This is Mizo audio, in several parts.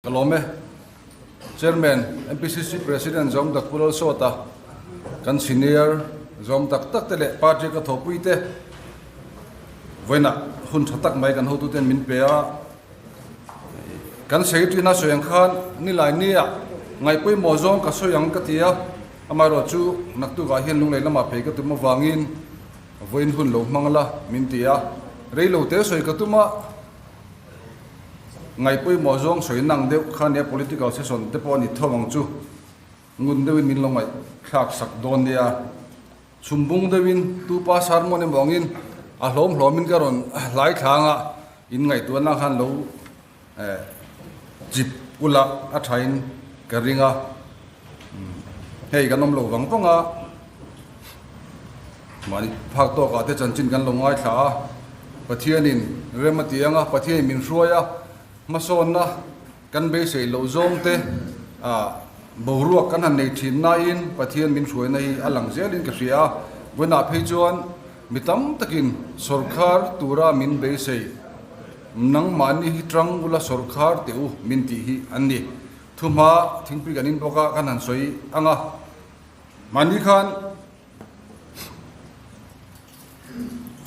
Ka lawm e. Chairman, MPCC President zawm tak Pu Lalsawta, kan senior zawm tak tak te leh party ka thawhpui te vawiinah hun tha tak mai kan hotuten min pe a. Kan secretary na sawi ang khan nilai nia ngaihpawimawh zawng ka sawi ang ka ti a, amaherawhchu naktukah hian lunglei lamah phei ka tum avangin vawiin hun lo hmang la min ti a, reilo te sawi ka tum a. Ngaihpawimawh zawng sawi nang deuh kha nia political session te pawh a ni tho ang chu. Ngun deuhin min lo ngaihthlak sak dawn nia. Chhumbung deuhin tupa sermon emaw angin a hlawm hlawmin ka rawn hlai thlang a, in ngaihtuahna khan lo chip ula a thain ka ring a. Hei kan awm lo vang vang a, mahni phak tawkah te chanchin kan lo ngaithla a, Pathianin rem a ti ang a, Pathianin min hruai a, hmasawnna kan beisei loh zawng te ah boruak kan han nei thin nain Pathian min hruaina hi a lang zelin ka hria a, vawiinah phei chuan mi tam takin sawrkhar tura min beisei nangmahni hi tang ula sawrkhar teh u min tih hi an ni. Thuhma thingpui kan in bawk a, kan han sawi ang a. Mahni khan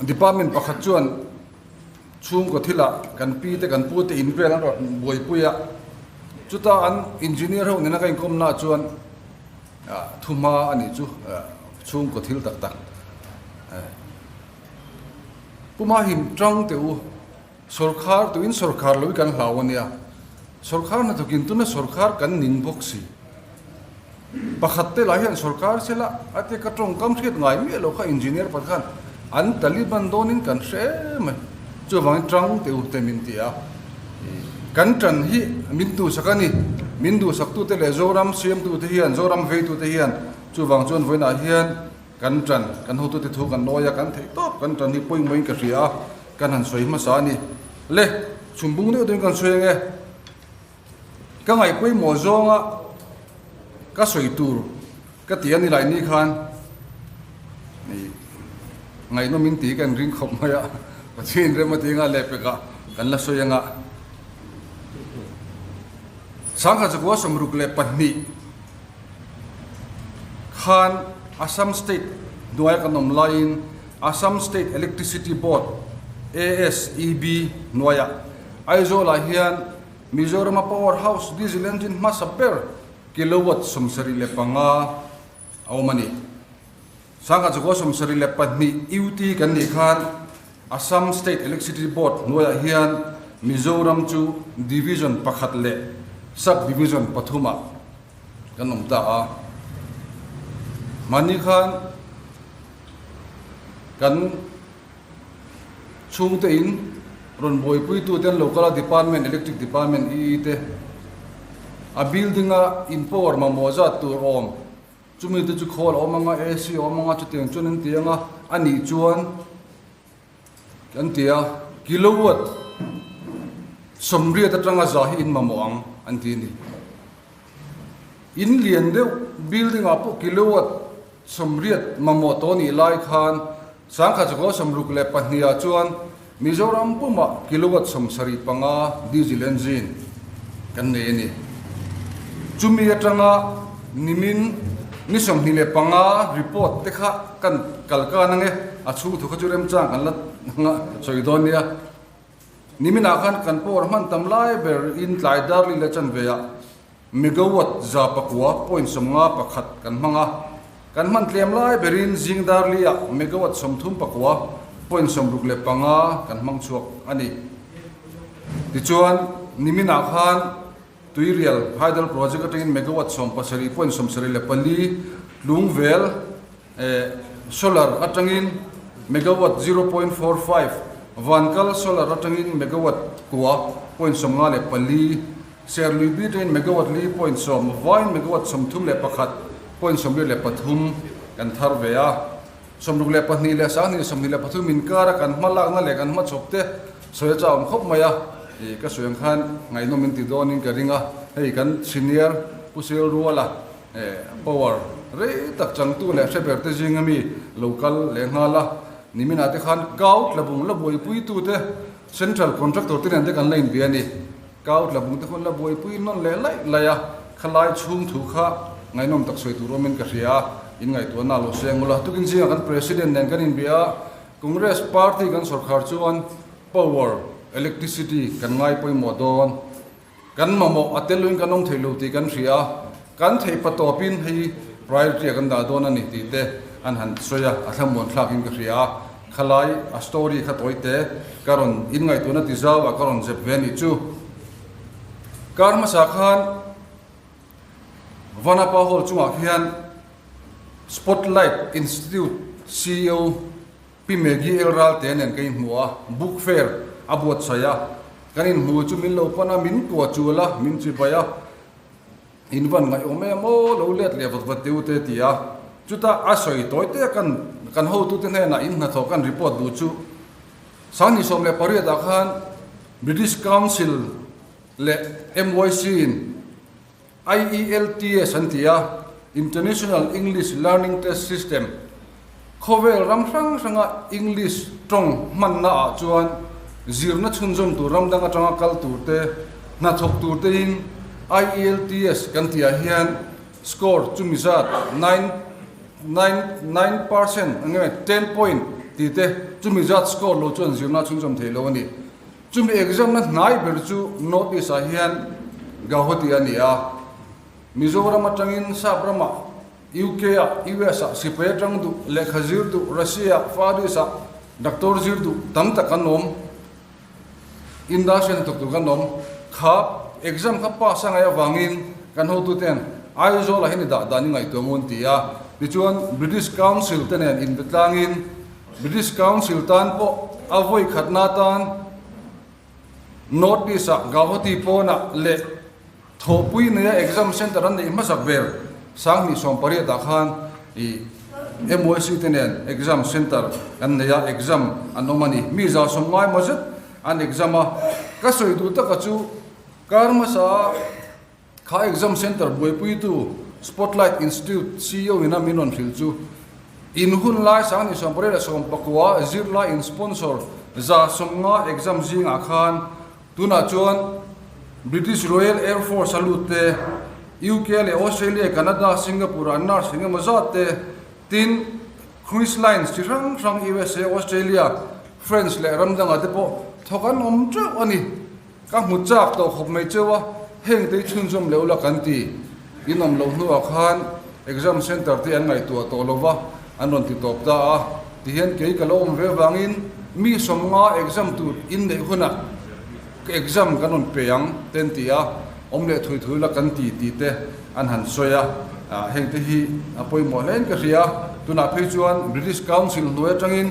department pakhat chuan chhungkaw thilah kan pi te kan pu te in vel an rawn buaipui a, chuta an engineer ho nena ka inkawm naah chuan thuhma a nih chu chhungkaw thil tak tak puma him tang teh u. Sawrkhar tuin sawrkhar lo hi kan hlau a nia. Sawrkhar hnathawkin tuna sawrkhar kan ning bawk si. Pakhat te lah hian sawrkhar sela a tia ka tawngkam hriat ngai miah lo kha engineer pakhat khan an Taliban dawnin kan hre mai. Chuvangin tang teh u te min ti a. Kan tan hi min duhsak a ni. Min duhsaktute leh Zoram siamtute hian, Zoram veitute hian chuvang chuan vawiinah hian Kan ṭan, kan hotute thu kan nawi a, kan theih tawp kan ṭan hi pawimawhin ka hria a, kan han sawi hmasa a ni. Le, chhumbung deuh deuhin kan sawi ang e. Ka ngaih pawimawh zawnga ka sawi tur ka ti a ni lai ni khan ngaihnawmin tih ka inring khawp mai a, Pathian rem a ti anga lehpekah kan la sawi anga. 1962 Khan Assam State hnuaia kan awm laiin Assam State Electricity Board, ASEB, hnuaiah Aizawlah hian Mizorama Power House diesel engine hmasa ber kilowatt 75 a awm a ni. 1972 UT kan nih khan Assam State Electricity Board hnuaiah hian Mizoram chu Division pakhat leh Sub Division pathumah kan awm ta a. Mahni khan kan chhungte in rawn buaipuitu ten local a department electric department EE te a building a in power mamawh zat tur awm Chumi te chu khawl a awm anga, AC a awm anga, chutiang chuan an ti anga, a nih chuan an ti a, kilowatt 80 atanga za hi in mamawh ang an ti a ni. In lian deuh building ah pawh kilowatt 80 mamawh tawh nih lai khan 1962 ah chuan Mizoram pumah kilowatt 75 diesel engine kan nei a ni. Chumi atanga nimin ni 25 report te kha kan kal kan ange, a chhung thu kha chu remchang kan la sawi dawn nia. Niminah khan kan power hman tam lai ber in tlai darli leh chanve ah Megawatt 9.51 kan hmang a, kan hman tlem lai berin zing darli-ah megawatt 39.65 kan hmang chhuak a ni. Tichuan, niminah khan Tuirial Hydel Project atangin megawatt 17.74 tlungvel solar atangin megawatt 0.45, Vankal solar atangin megawatt 9.54, Serlui bi atangin megawatt li point sawm, vain megawatt 31.83 kan thar ve a. 62 leh 20 23 inkara kan hma lakna leh kan hma chhawp te sawi a chauhawm khawp mai a. Ih ka sawi ang khan ngaihnawm in ti dawnin ka ring a, hei kan senior Pu Selruala power rei tak changtu leh hre ber te zinga mi lo kal leh nghal a. Niminah te khan kau tlabung la buaipuitute central contractor te nen te kan la inbia a ni. Kau tla bung te khawn la buaipui nawn leh laih laih a, khalai chhung thu kha ngaihnawm tak sawi tur awmin ka hria a, in ngaihtuahna a lo seng ula. Tukin zingah kan President nen kan inbia a, Congress Party kan sawrkhar chuan power, electricity, kan ngai pawimawh dawn. Kan mamawh a tel loin kan awm thei lo tih kan hria a, kan theih pa tawpin hei priority ah kan dah dawn a ni tih te an han sawi a, a thlamuan thlakin ka hria a. Khalai a story kha tawi te ka rawn in ngaihtuahna ti zau ah ka rawn zep ve anih chu. Kar hmasa khan Vanapa Hall chungah khian Spotlight Institute ceo Pi Maggie El Ralte nen ka inhmu a, book fair a buatsaih a, kan inhmu chu min lo pan a, min kuah chul a, min chibai a, In van ngaihawm em aw, lo let leh vat vat deuh te ti a, chutah a sawi tawi te kan kan hotute hnenah in hnathawh kan report duh chu 2018 ah khan British Council leh MYC in IELTS an ti a, International English Learning Test System, khawvel ram hrang hranga English tawng hmanna ah chuan zirna chhunzawm tur ram dang atanga kal tur te, hnathawk tur tein IELTS kan tih ah hian score chumi zat nine nine nine percent eng ten point tih te chumi zat score lo chuan zirna chhunzawm thei lo a ni. Chumi exam na hnai ber chu North East ah hian Gauhati a ni a, Mizoram atangin Sap ramah, UK ah, US ah sipai atang duh, lehkha zir duh, Russia ah, Far East ah doctor zir duh tam tak an awm, industry hnathawk tur kan awm. Kha exam kha pass a ngaih avangin kan hotuten Aizawl ah hian i dah dan i ngaihtuah ngun ti a, tichuan British Council te nen inbe tlangin British Council tan pawh a vawi khatna atan North East-ah Gauhati pawnah leh thawhpui neia exam centre an neih hmasak ber 2018 ah khan ih MYC te nen exam centre an nei a, exam an awm a ni. Mi 190 ngai maw zet an exam a, ka sawi duh taka chu kar hmasa Kha exam centre buaipuitu Spotlight Institute ceo ina min rawn hrilh chu in hun lai 2024 zirlai in sponsor 150 exam zingah khan tunah chuan British Royal Air Force a lut te, UK leh Australia, Canada, Singapore ah nurse eng emaw zat te, tin cruise lines chi hrang hrang USA, Australia, France leh ram dangah te pawh thawk an awm teuh a ni. Ka hmu chak tawh khawp mai cheu a, heng te hi chhunzawm leh ula kan ti. In awm loh hnuah khan exam centre te an ngaihtuah tawh lo va, an rawn ti tawp ta a. Tihian kei ka lo awm ve vangin mi 50 exam tur in neih hunah ka exam kan rawn pe ang te an ti a, awm leh thui thui ula kan ti tih te an han sawi a. Heng te hi a pawimawh hle in ka hria. Tunah phei chuan British Council hnuai atangin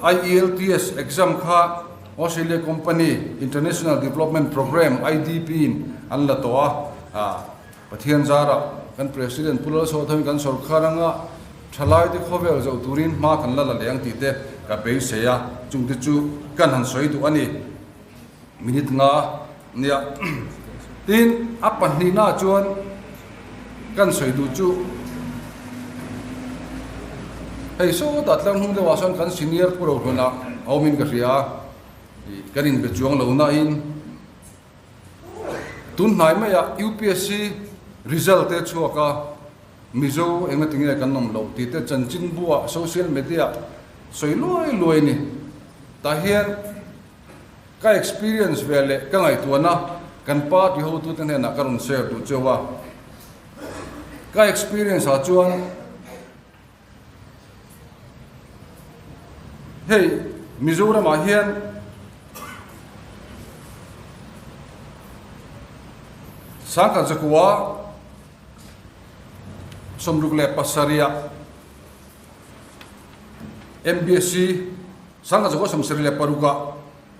IELTS exam kha Australia Company International Development Programme, IDP, in an la tawh a, Pathian zarah kan President Pu Lalsawthamin kan sawrkar anga thalaite khawvel zoh turin hma kan la la leh ang tih te ka beisei a, chungte chu kan han sawi duh a ni. Minute nga nia. Tin, a pahnihnaah chuan kan sawi duh chu hei sawtah tlang hnung deuhah sawn kan senior pu Rohluna a awmin ka hria a, ih kan inbe chuang lo nain tun hnai maiah UPSC result te chhuak a, Mizo enga tinge kan awm loh tih te chanchinbuah social media sawi luai luai a ni. Tah hian. Ka experience ve leh ka ngaihtuahna kan party hotute hnenah ka rawn share duh cheu a. Ka experience ah chuan hei Mizoram ah hian Sangkhat zakua 67 ah MBSC 1976 ah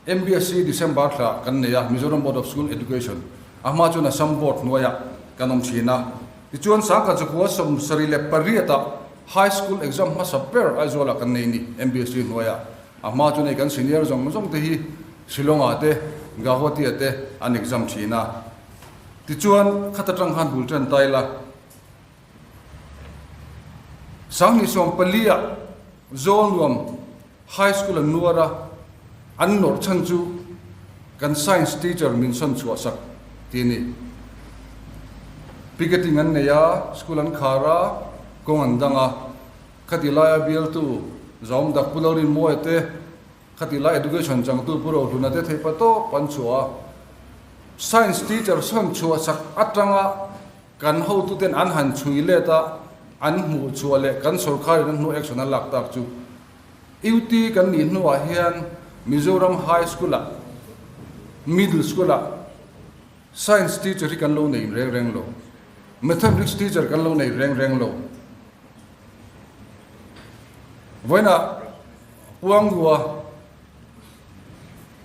MBSC December thla kan nei a, Mizoram Board of School Education, a hma chuan Assam Board hnuaiah kan awm thin a. Tichuan 1978 ah High School exam hmasa ber Aizawlah kan nei ni, MBSC hnuaiah. A hma chuan hei kan senior zawng zawng te hi Shillong ah te, Gauhati ah te an exam thin a. Tichuan khata tang khan bul tan ta ila. 2014 ah Zawlnuam High School an nuar a, an nawrh chhan chu. Kan science teacher min sawn chhuah sak tih a ni. Picketing an nei a, school an khar a, kawng an dang a. Khati laia bialtu Zawm Dak Pu Lalrinmawia te, khati lai education changtu Pu Rohluna te theih pa tawp an chhuah a. Science teacher sawn chhuah sak atanga kan hotuten an han chhui let a, an hmuh chhuah leh kan sorkharin an hnu action an lak tak chu UT kan nih hnuah hian Mizoram High School-ah, Middle School-ah Science teacher hi kan lo nei reng reng lo, Mathematics teacher kan lo nei reng reng lo. Vawiinah Puangrua,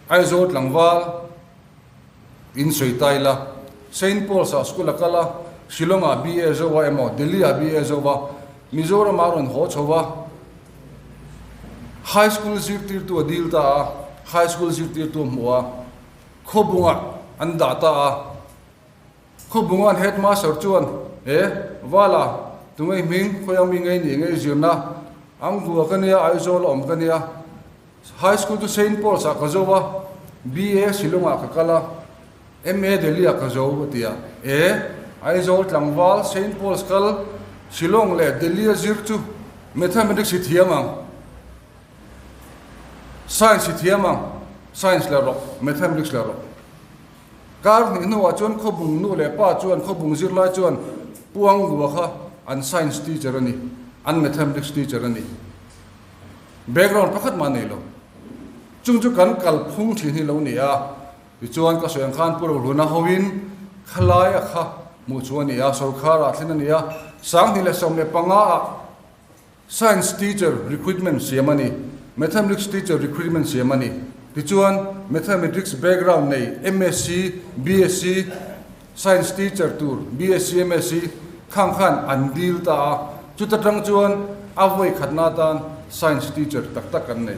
Aizawl tlangval in sawi ta ila, Saint Paul's-ah school a kal a, Shillong-ah BA zo a emaw Delhi-ah BA zo a, Mizoram-ah a rawn haw chho a, High School zirtirtu a dil ta a, High School zirtirtu a hmu a, Khawbungah an dah ta a. Khawbunga'n Headmaster chuan, E, Vala, tunge i hming, khawi ang mi ngei ni ngei zirna? Angkua ka nia, Aizawl a awm ka nia. High School chu Saint Paul's ah ka zo a, BA Shillong ah ka kal a, MA Delhi ah ka zo, a ti a. E, Aizawl tlangval Saint Paul's kal Shillong leh Delhi a zir chu Mathematics hi thiam ang, Science hi thiam ang, Science la rawh, Mathematics la rawh. Kar hnih hnuah chuan Khawbung nu leh pa chuan Khawbung zirlai chuan Puangrua kha an Science teacher a ni, an Mathematics teacher a ni. Background pakhat mah nei lo. Chung chu kan kal phung thin hi lo ni a, tichuan ka sawi ang khan Pu Rohluna hoin khalai a kha hmuh chu a ni a, sorkar ah thlen a ni a, 2015 ah Science teacher recruitment siam a ni, Mathematics teacher recruitment siam a ni. Tichuan Mathematics background nei MSc, BSc, Science teacher tur BSc, MSc khang khan an dil ta a, chuta tang chuan a vawi khatna atan Science teacher tak tak kan nei,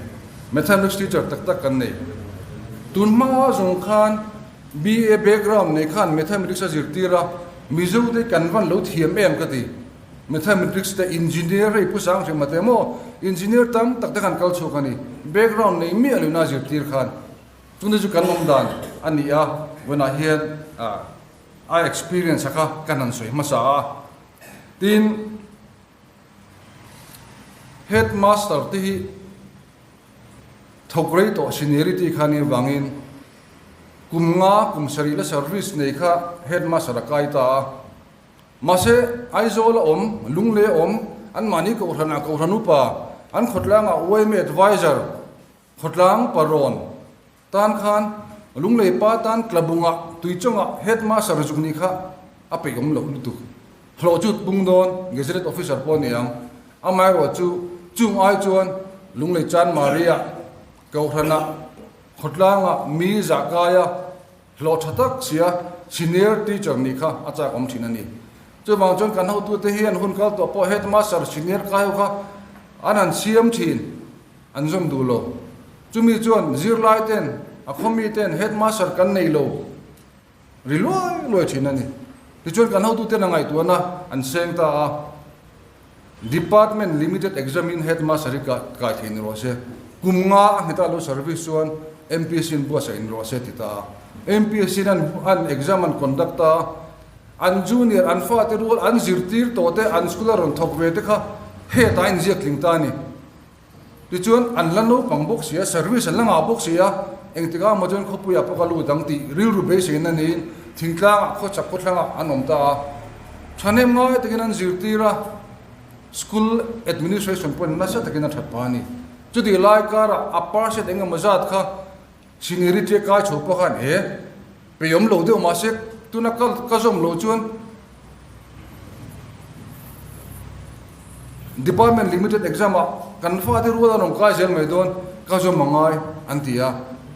Mathematics teacher tak tak kan nei. Tun hma zawng khan BA background nei khan Mathematics a zirtir a, Mizo te kan van lo thiam em ka ti. Mathematics te engineer hei Pu Sanghrima te maw engineer tam tak te khan kal chhuak a ni. Background nei miah lo ina zirtir khan chungte chu kan awm dan a ni a, vawiinah hian a experience a kha kan han sawi hmasa a. Tin, headmaster te hi thawk rei tawh seniority kha nih avangin kum nga kum sarih la service nei kha headmaster a kai ta a. Mahse, Aizawl a awm, Lunglei a awm, anmahni kohhranah kohhran upa, an khawtlangah yma adviser, khawtlang parawn tan khan Lunglei pa tan Tlabungah, Tuichawngah headmaster zuk nih kha a peih awm loh lutuk. Hlawh chu pung dawn, gazetted officer pawh a ni ang. Amaherawhchu, chung ai chuan Lunglei Chanmari-ah, kohhranah, khawtlangah mi zahkaia, Hlawh tha tak sia senior teacher nih kha a chak awm thin a ni. Chuvang chuan kan hotute hian hun kal tawh pawh headmaster senior kai ho kha an han siam thin, an zawm duh lo. Chumi chuan zirlai ten, a khawmi ten headmaster kan nei lo ri luai luai thin a ni. Tichuan kan hotuten a ngaihtuahna an seng ta a. Department limited exam in headmaster hi kai thei ni rawh se, kum nga a nghet a lo service chuan MPSC in buatsaih ni rawh se ti ta a. MPSC in an exam an conduct a, an junior an fate rual an zirtir tawh te an school a rawn thawk ve te kha hetah a inziak tling ta a ni. Tichuan an la naupang bawk si a, service an la ngah bawk si a, engtikah emaw chuan khawpuiah pawh ka lut ang tih rilru beiseina niin thingtlangah khawchhak khawthlangah an awm ta a. Thahnem ngai takin an zirtir a, school administration pawhin nasa takin a that phah a ni. Chutih lai karah a percent eng emaw zat kha seniority a kai chho pawh khan e peihawm lo deuh mahse tuna ka ka zawm loh chuan Department limited exam ah kan fate rual an awm kai zel mai dawn ka zawm a ngai an ti a,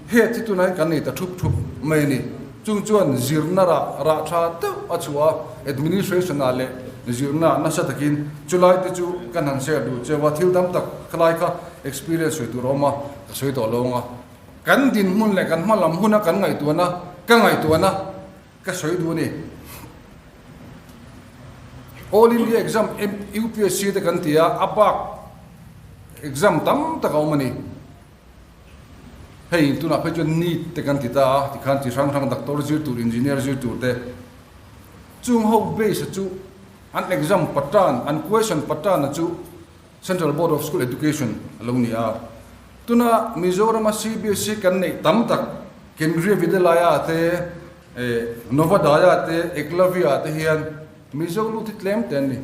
head hi tunah hian kan nei ta thup thup mai a ni. Chung chuan zirna rah rah tha deuh a chhuah a, administration ah leh zirna ah nasa takin chulai te chu kan han share duh cheu a, thil tam tak khalai kha experience sawi tur a awm a, ka sawi tawh lo ang a. Kan dinhmun leh kan hma lam huna kan ngaihtuahna ka ngaihtuahna Ka sawi duh a ni. All India exam UPSC te kan ti a, a bak exam tam tak a awm a ni. Hei tunah phei chuan NEET te kan ti ta a, tikhan chi hrang hrang doctor zir tur, engineer zir tur te. Chung ho base a chu an exam pattern, an question pattern a chu Central Board of School Education a lo ni a. Tuna Mizorama CBSE kan neih tam tak Kendriya Vidyalaya te, Novodaya te, Eklavya te hian Mizo lut hi tlem te an ni.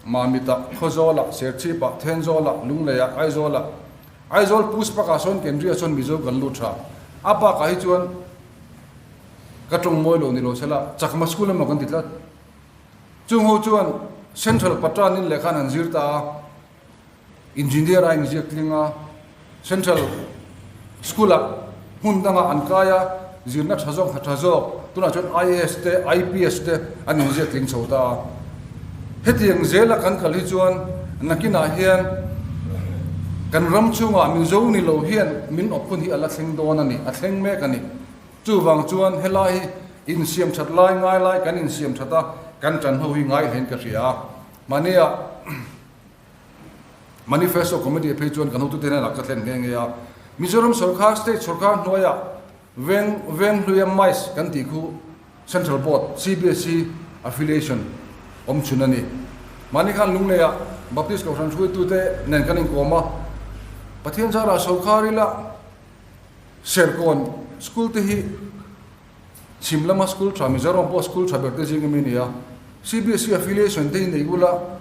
Mamita, Khawzawla, Serchhipa, Thenzawla, Lungleia, Aizawla, Aizawl Pushpaka sawn Kendriya sawn Mizo kan lut tha. A bakah hi chuan ka tawng mawi lo ni lo sela Chakma school emaw kan ti tlat. Chung ho chuan Central Patan in lehkha an han zir ta a, Engineer a inziak tling a, Central School ah hmun dangah an kai a, zirna tha zawk hna tha zawk tunah chuan IAS te IPS te an inziak tling chho ta a. Hetiang zela kan kal hi chuan nakinah hian kan ram chhungah Mizo ni lo hian min awp hun hi a la thleng dawn a ni, a thleng mek a ni. Chuvang chuan helai hi insiam that lai ngai lai kan insiam that a, kan tan ho hi ngai hlein ka hria a. Mahnia Manifesto Committee phei chuan kan hotute hnenah ka thlen nghe nghe a. Mizoram sawrkar, state sawrkar hnuaiah veng veng hluia mice kan tih khu Central Board, CBSE, affiliation awm chhun a ni. Mahni khan Lungleiah Baptist Kohhran hruaitute nen kan inkawm a, Pathian zarah sawrkar ila Serkawn school te hi chhim lama school tha, Mizoram pawh school tha ber te zing ami a ni a. CBSE affiliation te hi nei ula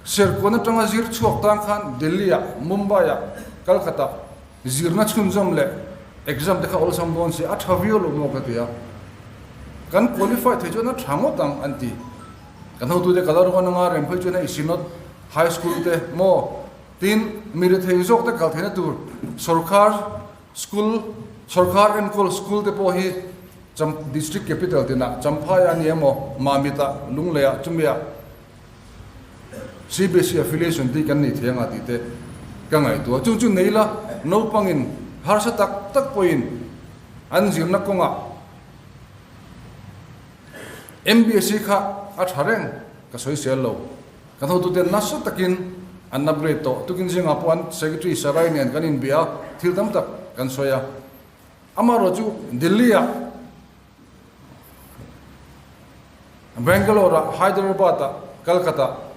Serkawn atanga zir chhuak tan khan Delhi-ah, Mumbai-ah, Calcutta-ah zirna chhunzawm leh exam te kha awlsam dawn si, a tha viau lo maw ka ti a. Kan qualify thei chuan a tha ngawt ang an ti. Kan hotute ka la ruan anga rem phei chuan hei Synod High School te maw Tin, mi rethei zawk te kal theihna tur sawrkar school, sawrkar enkawl school te pawh hi Cham District Capital tinah Champhai a ni emaw, Mamitah, Lungleiah, chumiah CBSE affiliation tih kan nei thei anga tih te ka ngaihtuah. Chung chu nei la, naupangin harsa tak tak pawhin an zirna kawngah MBSE kha a tha reng ka sawisel lo. Kan hotute nasa takin an upgrade tawh. Tukin zingah pawh an Secretary Sarai nen kan inbia a, thil tam tak kan sawi a. Amaherawh chu Delhi-ah, Bangalore-ah, Hyderabad-ah, Calcutta-ah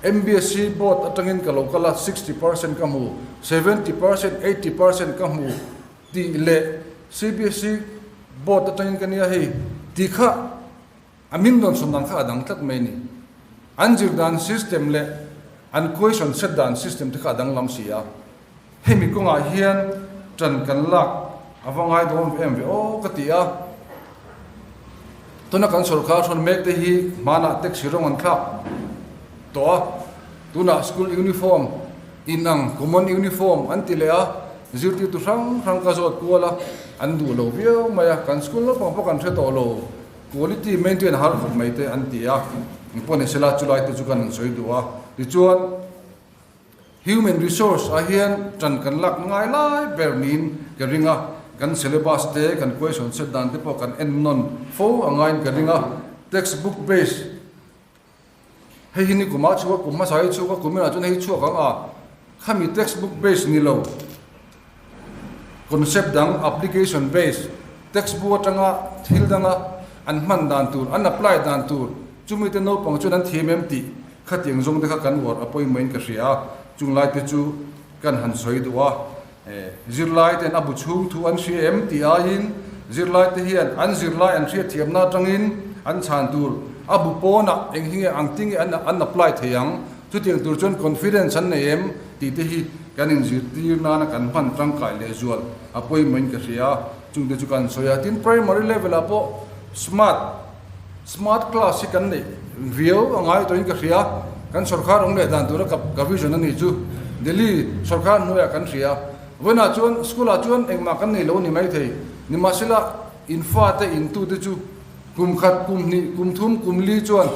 MBSE board atangin ka lo kal a, 60% ka hmu, 70%, 80% ka hmu tih leh CBSE board atangin ka nia hei tih kha A min dawn sawn dan kha a dang tlat mai a ni. An zir dan system leh an question set dan system te kha a danglam si a. Hemi kawngah hian ṭan kan lak a va ngai dawn em ve aw ka ti a. Tuna kan sawrkar hrawn mek te hi hmanah taxi rawng an thlak tawh a. Tunah school uniform inang common uniform an ti leh a, zirtirtu hrang hrang ka zawt kual a, an duh lo viau mai a. Kan school naupang pawh kan hre tawh lo. Quality maintain har khawp mai te an ti a, engpawh ni sela chulai te chu kan han sawi duh a. Tichuan human resource ah hian tan kan lak ngai lai ber niin ka ring a, kan syllabus te kan question set dan te pawh kan en nawn fo a ngaiin ka ring a, textbook base Hei hi nikum ah chhuak a, kum hmasa hi chhuak a, kum inah chuan hei chhuak ang a, khami textbook base ni lo, concept dang application base, textbook atanga thil danga an hman dan tur, an apply dan tur, chumi te naupang chuan an thiam em tih khatiang zawng te kha kan uar a pawimawhin ka hria a, chung lai te chu kan han sawi duh a, zirlai ten a bu chhung thu an hria em tih aiin zirlai te hian an zirlai an hriatthiamna atangin an chhan tur a bu pawnah eng hi nge ang tinge an an apply thei ang chutiang tur chuan confidence an nei em tih te hi kan inzirtir nana kan hman tangkai leh zual a pawimawhin ka hria a chung te chu kan sawi a tin primary level ah pawh smart Smart class hi kan neih viau a ngai tawhin ka hria, kan sawrkar awm leh dan tura ka vision a nih chu Delhi sawrkar hnuaiah kan hria. Vawiinah chuan school ah chuan engmah kan nei lo a ni maithei, nimahsela in fate in tute chu kum khat, kum hnih, kum thum, kum li chuan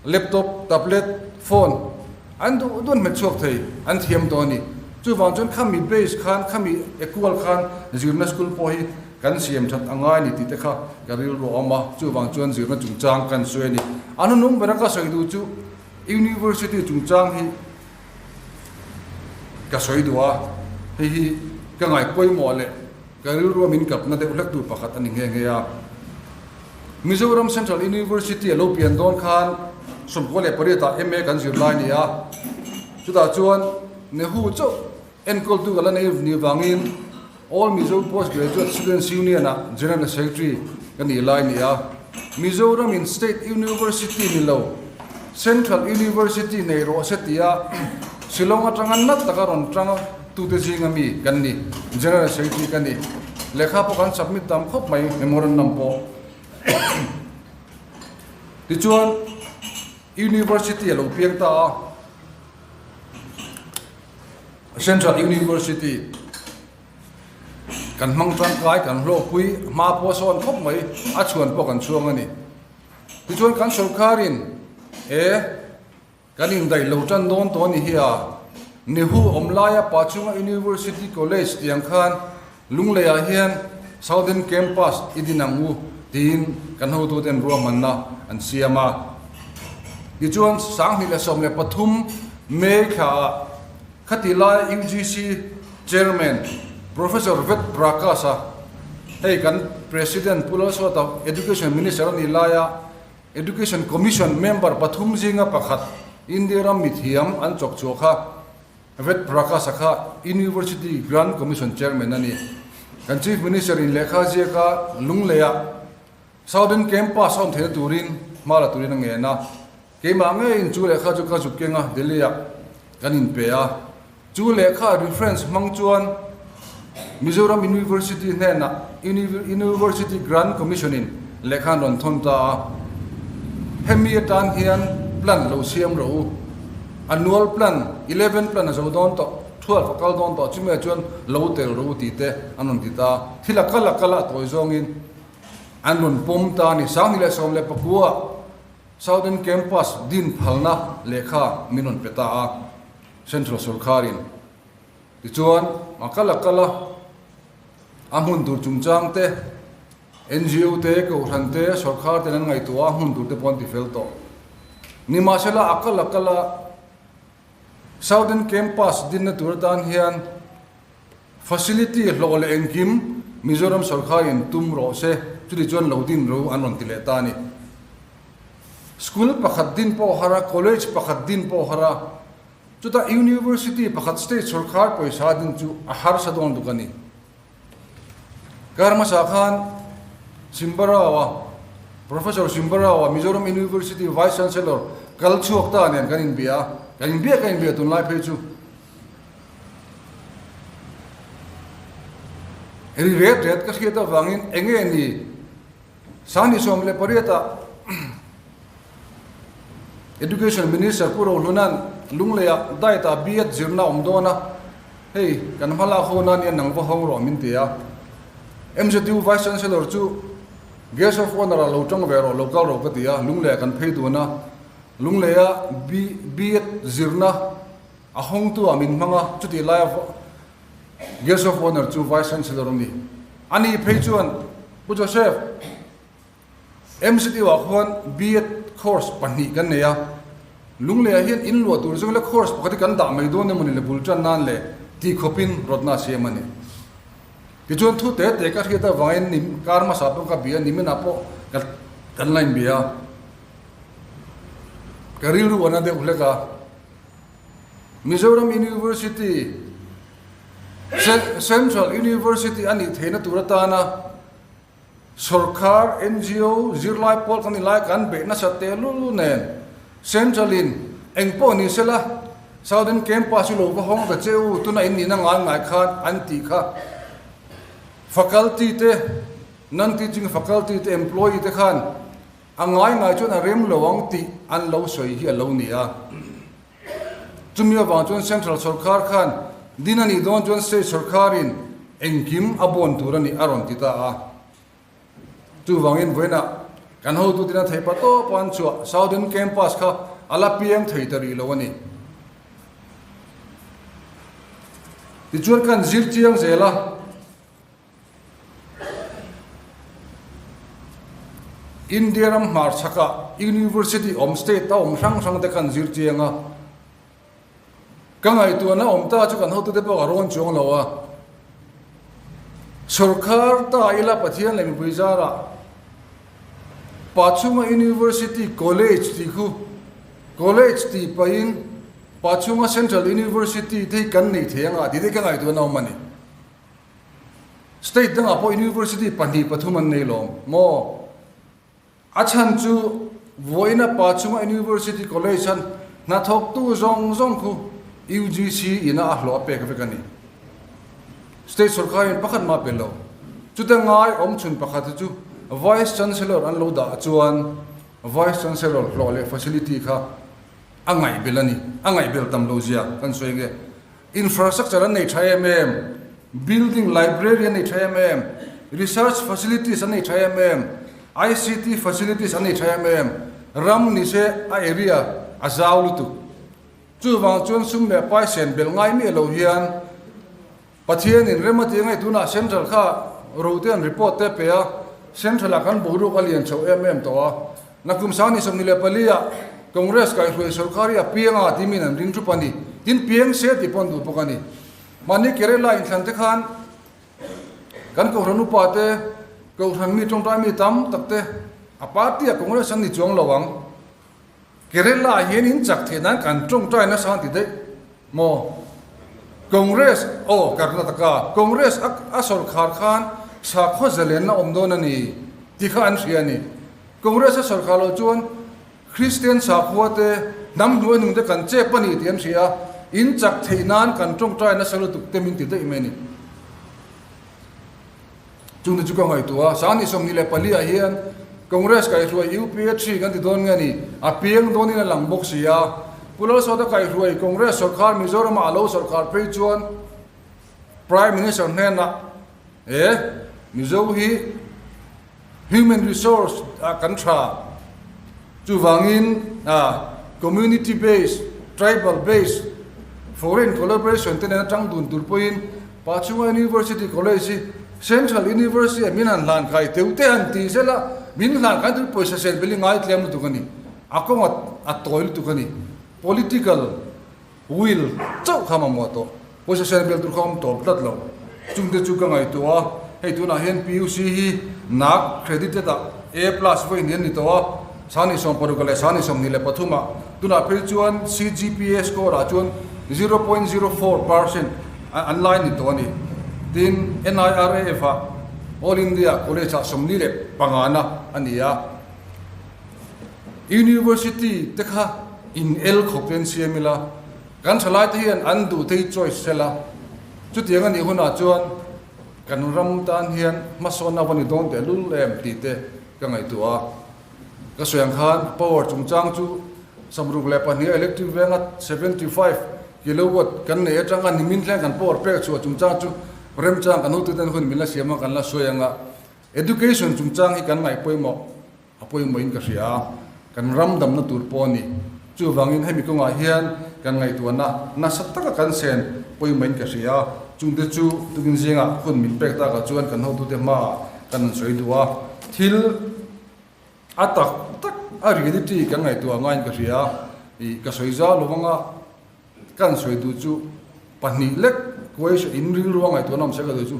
Laptop, tablet, phone an duh duh an hmet chhuak thei, an thiam tawh a ni. Chuvang chuan khami base khan, khami equal khan zirna school pawh hi kan siam that a ngai a ni tih te kha ka rilru a awm a, chuvang chuan zirna chungchang kan sawi a ni. A hnunung bera ka sawi duh chu University chungchang hi. ka sawi duh a, hei hi ka ngai pawimawh leh ka rilrua min kapna deuh hlek tur pakhat a ni nghe nghe a. Mizoram Central University a lo pian dawn khan 98 ah MA kan zir lai ni a, chutah chuan Nehu chauh enkawltu ka la nei ni vangin All Mizo Postgraduate Students Union ah General Secretary ka nih lai ni a, Mizoram in State University ni lo Central University nei rawh se tia Shillong atanga nat taka rawn tang tute zinga mi kan ni, General Secretary ka ni. Lehkha pawh kan submit tam khawp mai memorandum pawh. Tichuan University a lo piang ta a. Central University kan hmang tangkai kan hlawhpui hma pawh a sawn khawp mai a chhuan pawh kan chhuang a ni. Tichuan kan sorkarin e kan indaih lo tan dawn tawh a ni hi a, Nehu awm laia Pachunga University College tiang khan Lungleiah hian Southern Campus i din ang u tiin kan hotuten ruahmanna an siam a. Tichuan 2013 May thlaah khati laia UGC Chairman Professor Ved Prakash-a hei kan President Pu Lalsawta Education Minister a nih laia Education Commission member pathum zinga pakhat India ram mithiam an chawk chhuah kha Ved Prakash-a kha University Grant Commission Chairman a ni. Kan Chief Minister in lehkha ziaka Lungleiah Southern Campus a awm theihna turin hma la turin a ngen a. Keimah ngeiin chu lehkha chu ka zuk keng a, Delhi-ah kan inpe a. Chu lehkha reference hmang chuan Mizoram University hnenah University Grant Commission-in lehkha an rawn thawn ta a. Hemi atan hian plan lo siam rawh u. Annual plan, eleven plan a zo dawn tawh, twelve a kal dawn tawh, chumi ah chuan lo tel rawh u tih te an rawn ti ta a. Thil a kal a kal a tawi zawngin an rawn pawm ta a ni. 2019 Southern Campus din phalna lehkha min rawn pe ta a. Central sorkarin tichuan a kal a kal a, a hmun tur chungchang te, NGO te, Kohhran te, sorkar ten an ngaihtuah a, hmun tur te pawh an ti fel tawh. Nimahsela a kal a kal a, Southern Campus dinna tur atan hian facility hlawh leh engkim Mizoram sorkarin tum rawh se, chuti chuan lo din ro an rawn ti leh ta a ni. School pakhat din pawh har a, college pakhat din pawh har a, chutah university pakhat state sorkar pawisa din chu a harsa dawn tuk a ni. Kar hmasa khan Simbarao-a, Professor Simbarao-a Mizoram University Vice Chancellor kal chhuak ta nen kan inbia a, kan inbia kan inbia tunlai phei chu ri ret ret ka hriat avangin enge ni 2018 ah Education Minister Pu Rohluna'n Lungleiah diet ah B.Ed zirna a awm dawn a, hei kan hma lak ho nan hian nang va hawng rawh min ti a. MZU Vice Chancellor chu Guest of Honour ah lo tang ve rawh, lo kal rawh ka ti a, Lungleiah kan phei dun a. Lungleiah B.Ed zirna a hawngtu ah min hmang a, chutih laia Guest of Honour chu Vice Chancellor a ni. A nih phei chuan Pu Joseph, MCTU ah khuan B.Ed course pahnih kan nei a, Lungleiah hian in luah tur zawng ila course pakhat hi kan dah mai dawn emawni le bul tan nan le tih khawpin rawtna a siam a ni. Tichuan thu te te ka hriat avangin ni kar hmasa pawh ka bia, niminah pawh kan la inbia a, ka rilru a na deuh hlek a. Mizoram University, Central University a nih theihna tur atana sawrkar, NGO, zirlai pawl kan inlai kan beih nasa tehlul nen Central in engpawh ni sela Southern Campus hi lo va hawng ta che u tuna in nihna ngai ngai khan an tih kha faculty te, non-teaching faculty te, employee te khan A ngai ngai chuan a rem lo ang tih an lo sawi hi a lo ni a. Chumi avang chuan Central sawrkar khan din a nih dawn chuan State sawrkarin engkim a bawn tur a nih a rawn ti ta a. Chuvangin vawiinah kan hotuten a theih pa tawp a an chhuah Southern Campus kha a la piang thei ta rih lo a ni. Tichuan kan zir chiang zel a. India ram hmarchhakah University awm state a awm hrang hrang te khan zir chiang a. Ka ngaihtuahna awm ta chu kan hotute pawh ka rawn chuang lo a. Sorkar ta ila Pathian leh mipui zarah Pachhunga University College tih khu College tih pahin Pachhunga Central University te hi kan nei thei anga tih te ka ngaihtuahna awm a ni. State dangah pawh University pahnih pathum an nei lawm maw? A chhan chu vawiina Pachhunga University College an hnathawktu zawng zawng khu UGC ina a hlawh a pek vek a ni. State sorkarin pakhat mah pe lo. Chute ngai awm chhun pakhat hi chu Vice Chancellor an lo dah chuan Vice Chancellor hlawh leh facility kha a ngaihbel a ni. A ngaihbel tam lo zia kan sawi nge. Infrastructure an nei tha em em, building, library an nei tha em em, research facilities an nei tha em em, ICT facilities an nei tha em em, ram ni se a area a zau lutuk. Chuvang chuan sum leh pai sen belh ngai miah lo hian Pathianin rem a ti angai tunah Central kha rote an report te pe a, Central ah kan boruak a lian chho em em tawh a, Nakum sang ni 24 ah Congress kaihhruai sorkar hi a piang a tih min an ring thup a ni. Tin piang se tih pawh an duh bawk a ni. Mahni Kerala inthlan te khan kan Kohhran upa te, Kohhran mi tawngtai mi tam tak te a party ah Congress an ni chuang lo ang. Kerala ah hian in chak theih nan kan tawngtai nasa an ti daih maw? Congress aw Karnataka Congress a sorkar khan sakhaw zalenna awm dawn a ni tih kha an hria a ni. Congress a sorkar loh chuan Kristian sakhua te, hnam hnuai nung te kan chep a ni tih an hria a, in chak theih nan kan tawngtai nasa lutuk te min ti daih mai a ni. Chungte chu ka ngaihtuah a, Sangni 24 ah hian Congress kaihhruai UPA three kan ti dawn nge ni, a piang dawnin a lang bawk si a. Pu Lalsawta kaihhruai Congress sorkar Mizoramah a lo sorkar phei chuan Prime Minister hnenah e Mizo hi Human resource ah kan tha. Chuvangin community based, tribal based, foreign collaboration te nena tang dun tur pawhin Pachhunga University College hi Central University ah min han hlan kai teuh te han tih zel a, min hlan kai tur pawisa sel bel hi ngai tlem lutuk a ni. A kawng a tawi lutuk a ni. Political will chauh kha mamawh tawh. Pawisa sen bel tur kha awm tawp tlat lo. Chungte chu ka ngaihtuah a, hei tunah hian PUC hi nak credited ah A plus vawiin an ni tawh a, sani 60 leh sani 23 ah tunah phei chuan CGPA score ah chuan 0.04 percent an lai ni tawh a ni. Tin, NIRAF ah All India College ah 45 na a ni a. University te kha in el khawp te an siam ila, kan thalai te hian an duh te hi choice sela, chutiang a nih hunah chuan kan ram tan hian hmasawnna va ni dawn teh lul em tih te ka ngaihtuah a. Ka sawi ang khan power chungchang chu 62 electric venga 75 kilowatt kan nei atanga nimin thleng kan power pek chhuah chungchang chu remchang kan hotuten hun min la siam a kan la sawi ang a. Education chungchang hi kan ngaih pawimawh. A pawimawhin ka hria a, kan ram damna tur pawh a ni. Chuvangin hemi kawngah hian kan ngaihtuahna nasa taka kan sen pawimawhin ka hria a, chungte chu tukin zingah hun min pek takah chuan kan hotute hmaah kan rawn sawi duh a, thil a tak tak a reality kan ngaihtuah ngaiin ka hria a, ih ka sawi zau lo vanga Kan sawi duh chu pahnih lek question in rilru a ngaihtuahna awm se ka duh chu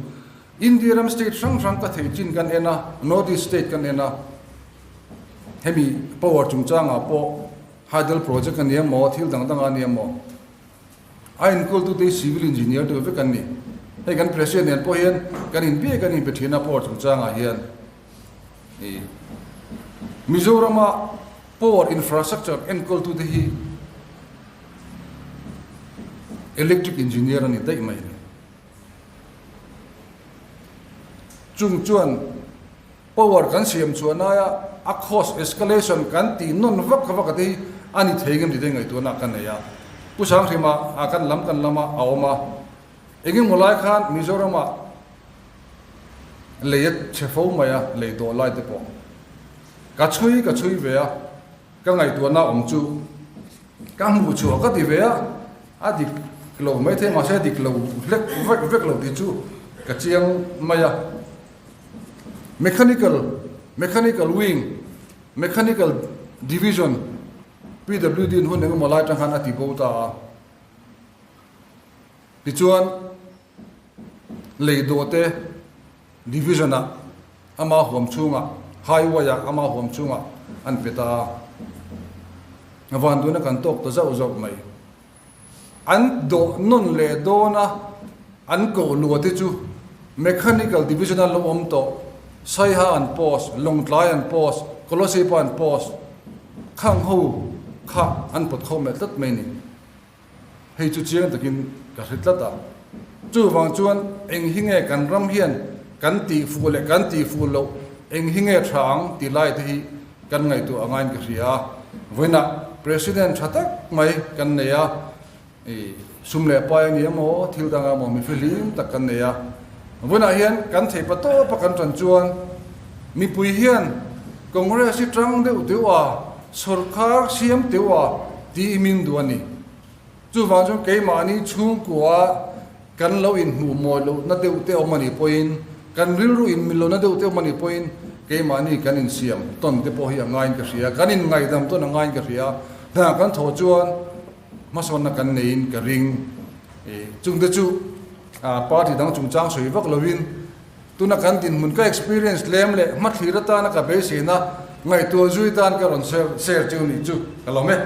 India ram state hrang hrang ka theih chin kan en a, North East state kan en a, hemi power chungchangah pawh hydel project a ni emaw thil dang dang a ni emaw a enkawltute hi civil engineer deuh vek an ni. Hei kan president nen pawh hian kan inbiak an inpe thin a power chungchangah hian Mizorama power infrastructure enkawltute hi Electric engineer a ni daih mai ni. Chung chuan power kan siam chhuah naia a cost escalation kan tih nawn vak vak a te hi a ni thei ngem tih te ngaihtuahna ka nei a. Pu Sanghrima a kan lam kan lama a awm a, engemaw lai khan Mizoramah lei a chhe fo mai a, lei dawh lai te pawh ka chhui ka chhui ve a. Ka ngaihtuahna awm chu ka hmuh chhuah ka ti ve a, a dik lo maithei mahse a dik lo hlek vek vek lo tih chu ka chiang mai a. Mechanical, Mechanical Wing, Mechanical Division, PWD in hun engemaw lai tang khan a ti bo ta a. Tichuan, lei dawhte division-ah ama huam chhungah, highway-ah ama huam chhungah an pe ta a. Vanduaina kan tawk ta zauh zauh mai. An dawh nawn leh dawn a, an koh luah te chu Mechanical Division a lo awm tawh, Saiha an post, Lawngtlai an post, Kolosipa an post, khang ho kha an pawt khawm leh tlat mai ni. Hei chu chiang takin ka hre tlat a. Chuvang chuan eng hi nge kan ram hian kan tih fuh leh kan tih fuh loh, eng hi nge tha ang tih lai te hi kan ngaihtuah a ngaiin ka hria a. Vawiinah President tha tak mai kan nei a, i sum leh pai a ni emaw thil dang emaw mi fihlim tak kan nei a. Vawiinah hian kan thei pa tawpa kan tan chuan mipui hian Congress hi tang deuh deuh a, sawrkar siam teuh a tih min duh a ni. Chuvang chuan keimahni chhungkua kan lo inhmuh mawi lohna deuh te awm a nih pawhin, kan rilru inmil lohna deuh te awm a nih pawhin keimahni kan insiam tawn te pawh hi a ngaiin ka hria, kan inngaihdam tawn a ngaiin ka hria. Hna kan thawh chuan hmasawnna kan neiin ka ring. Chungte chu party dang chungchang sawi vak lovin tuna kan dinhmun ka experience tlem leh hmathlir atana ka beiseina ngaihtuah zui tan ka rawn share chu nih chu ka lawm e.